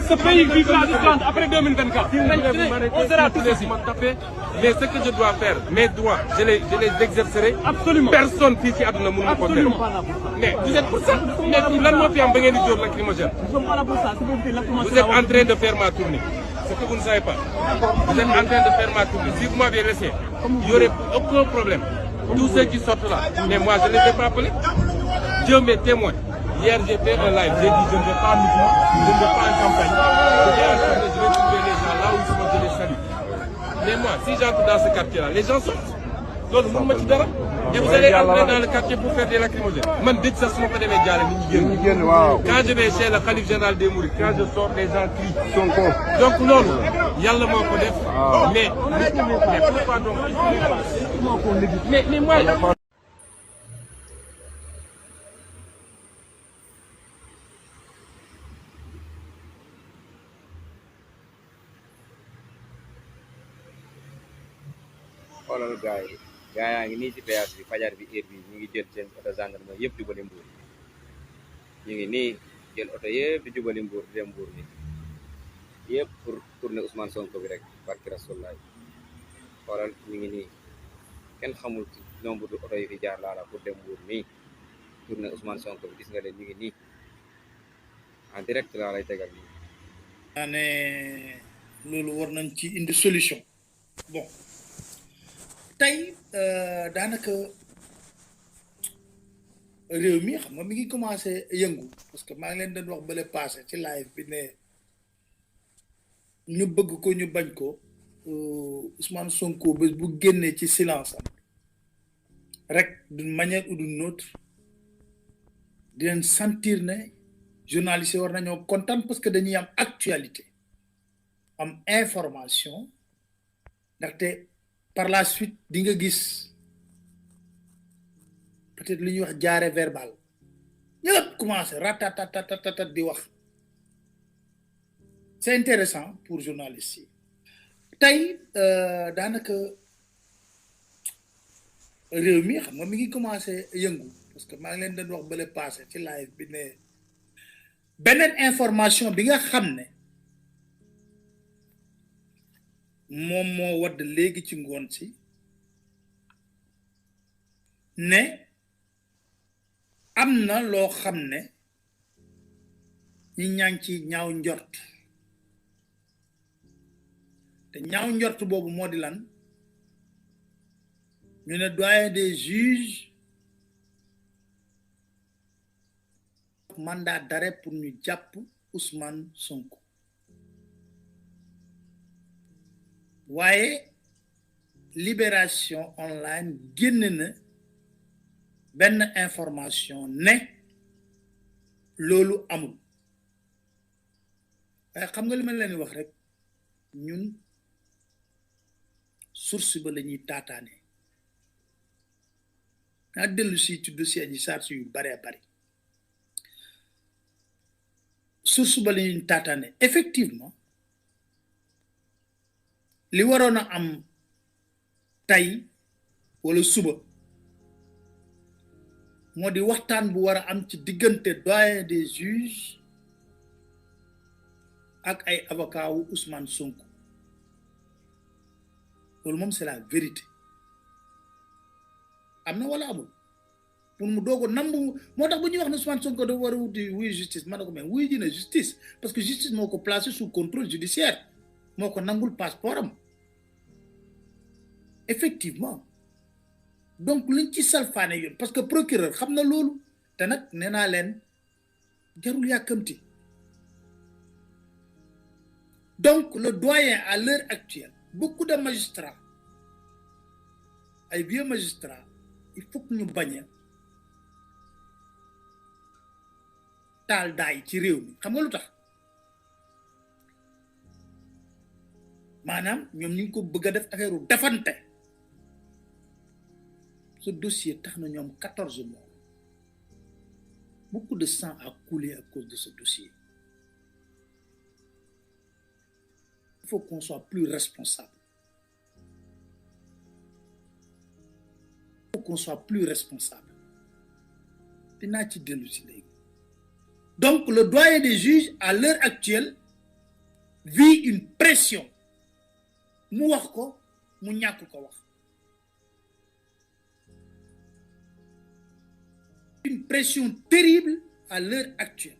Ce pays vivra d'Islande après 2024. On sera tous ici. Mais ce que je dois faire, mes droits, je les exercerai. Absolument. Personne fii ci àdduna mënu ma ko faire. Mais vous êtes pour ça. Mais lan moo fi am ba ngeen di jóor lacrymogène. Vous êtes en train de faire ma tournée. Ce que vous ne savez pas. Vous êtes en train de faire ma tournée. Si vous m'aviez laissé, il n'y aurait aucun problème. Tous ceux qui sortent là, mais moi je ne les ai pas appelés. Dieu m'est témoin. Hier j'ai fait un live, j'ai dit je ne vais pas en mouvement, je ne vais pas en campagne. Je vais trouver les gens là où ils sont, je les salue. Mais moi, si j'entre dans ce quartier-là, les gens sortent. Donc et vous allez entrer dans le quartier pour faire des lacrymogènes. Man dëj sax su ma ko demee jaale nit ñi génn. Quand je vais chez le khalife général des Mourides, quand je sors, les gens crient Sonko. Donc loolu yàlla moo ko def. Mais pourquoi donc mais moi. xoolal gars yaa ngi nii ci péage bi fajar bi heure bi ñu ngi jël seen oto gendarme yëpp jubali Mbour ñu ngi nii jël oto yëpp di jubali Mbour di dem Mbour ni yëpp pour tourner Ousmane Sonko bi rek barki Rasulullah xoolal ñu ngi nii kenn xamul ci nombre de oto yi fi jaar laala pour dem Mbour nii tourner Ousmane Sonko bi gis nga leen ñu ngi nii en direct laa lay tegal nii. naa ne loolu war nañ ci indi solution bon. tey daanaka réew mi xam nga mi ngi commencé yëngu parce que maa ngi leen doon wax bale passé ci live bi ne ñu bëgg ko ñu bañ ko Ousmane Sonko bés bu génnee ci silence am rek d'une manière ou d'une autre di leen sentir ne journalistes yi war nañoo kontaan parce que dañuy am actualité am information ndaxte par la suite di nga gis peut-être li ñuy wax jaare verbal ñëpp commencé ratatatatat di wax c'est intéressant pour journalistes yi tey daanaka réew mi xam nga mi ngi commencé yëngu parce que maa ngi leen doon wax bale passé ci live bi ne beneen information bi nga xam ne moom moo wadd léegi ci ngoon si ne am na loo xam ne ñi ñaa ngi ci ñaaw njort te ñaaw njort boobu moo di lan ñu ne doyen des juges mandat d'arrêt pour ñu jàpp Ousmane Sonko waaye Libération Online génn na benn information ne loolu amul waaye xam nga li ma leen wax rek ñun source ba la ñuy taataane naa dellu si ci dossier Adji Sarr yu baree bari source ba la ñuy taataane effectivement li waroon a am tey wala suba moo di waxtaan bu war a am ci diggante doyen des juges ak ay avocat wu Ousmane Sonko loolu moom c'est la vérité am na wala amul pour mu doog a nambu moo tax bu ñuy wax ne Ousmane Sonko dafa war a wuti wuy justice ma ne ko mais wuy ji na justice parce que justice moo ko placé sous contrôle judiciaire moo ko nangul passeport am effectivement donc luñ ci salfaane yoon parce que procureur xam na loolu te nag nee naa leen jarul yàkkamti donc le doyen à l'heure actuelle beaucoup de magistrats ay vieux magistrats il faut que ñu bañ a taal daay ci réew mi xam nga lu tax maanaam ñoom ñu ngi ko bëgg a def affaire u defante ce dossier tax na ñoom 14 morts beaucoup de sang a coulé à cause de ce dossier il faut qu'on soit plus responsable il faut qu'on soit plus responsable dinaa ci dellu si léegi Donc, le doyen des juges, à l'heure actuelle, vit une pression. Mu wax ko, mu ñàkk ko wax. Une pression terrible à l'heure actuelle.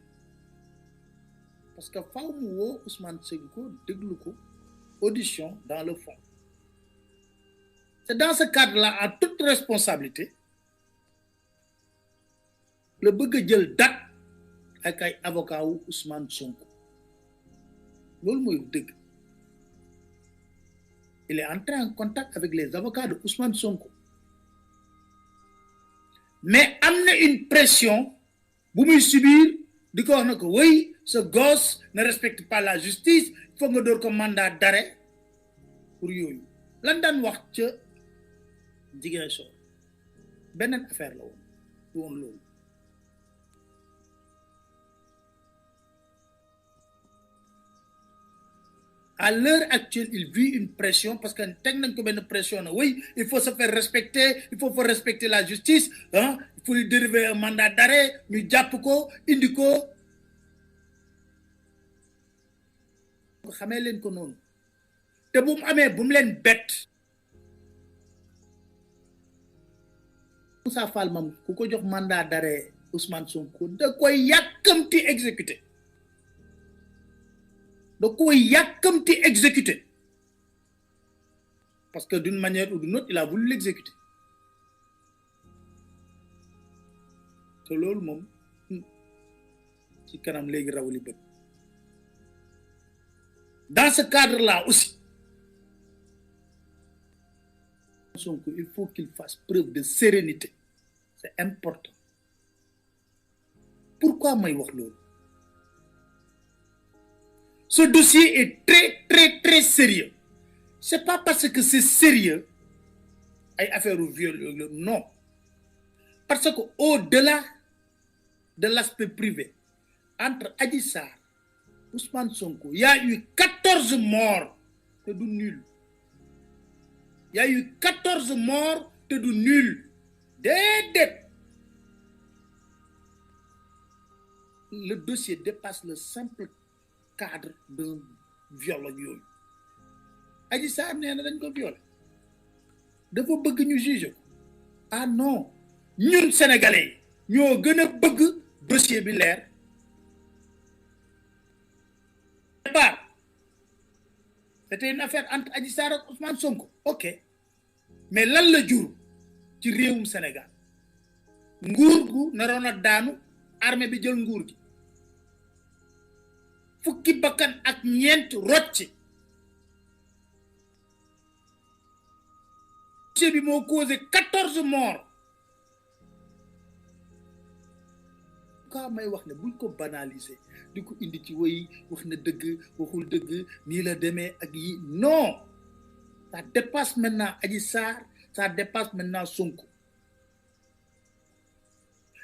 Parce que faaw mu woo Ousmane Sonko déglu ko audition dans le fond. C'est dans ce cadre-là, en toute responsabilité, le bëgg jël date ak ay avocat wu Ousmane Sonko. Loolu mooy dëgg. Il est entré en contact avec les avocats de Ousmane Sonko. Mais am na une pression bu muy subir di ko wax na ko oui, ce gosse ne respecte pas la justice, il faut nga door ko mandat d'arrêt pour yooyu. Lan daan wax ca Ziguinchor beneen affaire la woon loolu. À l'heure actuelle, il vit une pression parce que teg nañ ko benn pression na oui, il faut se faire respecter, il faut respecter la justice, hein, il faut lui dériver un mandat d'arrêt, ñu jàpp ko indi ko. Xamee leen ko noonu te bu mu amee bu mu leen bett. Moussa Fall mam ku ko jox mandat d'arrêt Ousmane Sonko da koy yàkkamti exécuté. Da koy yàkkamti exécuté. Parce que d'une manière ou d'une autre, il a voulu l'exécuter. te loolu moom ci kanam léegi rawli bët. Dans ce cadre-là aussi, Sonko, il faut qu'il fasse preuve de sérénité. C'est important. Pourquoi may wax loolu? Ce dossier est très, très, très sérieux. C'est pas parce que c'est sérieux, ay affaire au viol, non. Parce que au-delà de l'aspect privé, entre Adji Sarr, Ousmane Sonko, il y a eu 14 morts, c'est du nul. Il y a eu 14 morts, c'est du nul. Dédé. Le dossier dépasse le simple cadre d'un viol ak yooyu. Adji Sarr nee na dañ ko violé. Dafa bëgg ñu juger ko. Ah non, ñun Sénégalais ñoo gën a bëgg dossier bi leer. C'était une affaire entre Adji Sarr ak Ousmane Sonko. OK. Mais lan la jur ci réewum Sénégal? Nguur gu naroon a daanu, armée bi jël nguur gi. Fukki bakkan ak ñeent rocci. Dossier bi moo causé 14 morts. Pourquoi may wax ne buñ ko banaliser di ko indi ci woy wax na dëgg waxul dëgg nii la demee ak yi non, ça dépasse maintenant Adji Sarr, ça dépasse maintenant Sonko.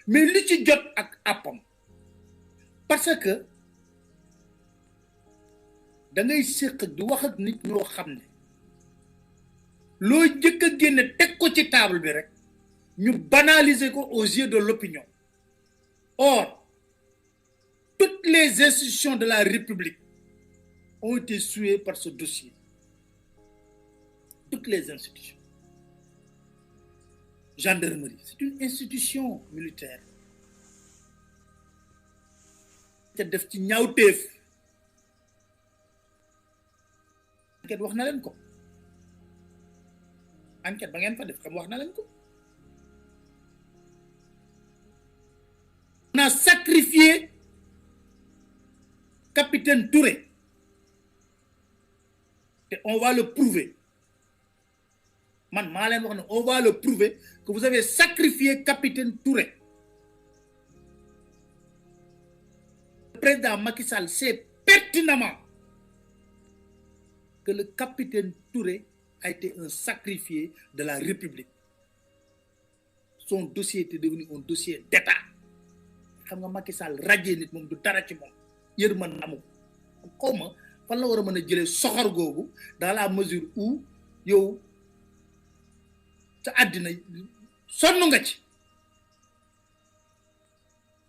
Mais li ci jot ak appam parce que da ngay séq di wax ak nit ñoo xam ne loo jëkk a génne teg ko ci table bi rek ñu banaliser ko aux yeux de l'opinion. Or, toutes les institutions de la République ont été souillées par ce dossier. Toutes les institutions. Gendarmerie, c'est une institution militaire. te def ci ñaawteef. Enquête wax na leen ko. Enquête ba ngeen fa def xam wax na leen ko. On a sacrifié capitaine Touré et on va le prouver. Man maa leen wax ne on va le prouver que vous avez sacrifié capitaine Touré. Le président Macky Sall sait pertinemment que le capitaine Touré a été un sacrifié de la République. Son dossier était devenu un dossier d'État. Xam nga Macky Sall radié nit moom du dara ci moom yërmande amu ko xawma fan la war a mën a jëlee soxor googu dans la mesure où yow sa àddina sonn nga ci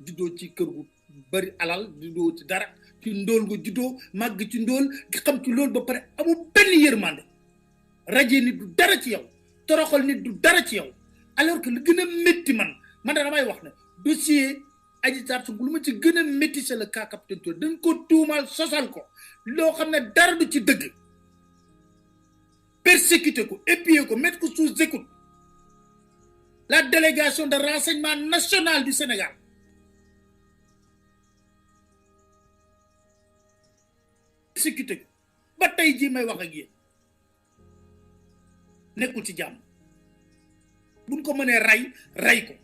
juddoo ci kër gu bari alal juddoo ci dara ci ndóol nga juddoo màgg ci ndóol nga xam ci loolu ba pare amul benn yërmande rajee nit du dara ci yow toroxal nit du dara ci yow alors que lu gën a métti man damay wax ne dossier Adji Sarr Sonko lu ma ci gën a métti c'est le cas Capitaine Touré dañ ko tuumal sosal ko loo xam ne dara du ci dëgg persécuter ko épier ko mettre ko sous écoute la délégation de renseignement national du Sénégal persécuter ko ba tey jii may wax ak yéen nekkul ci jàmm buñ ko mënee rey ko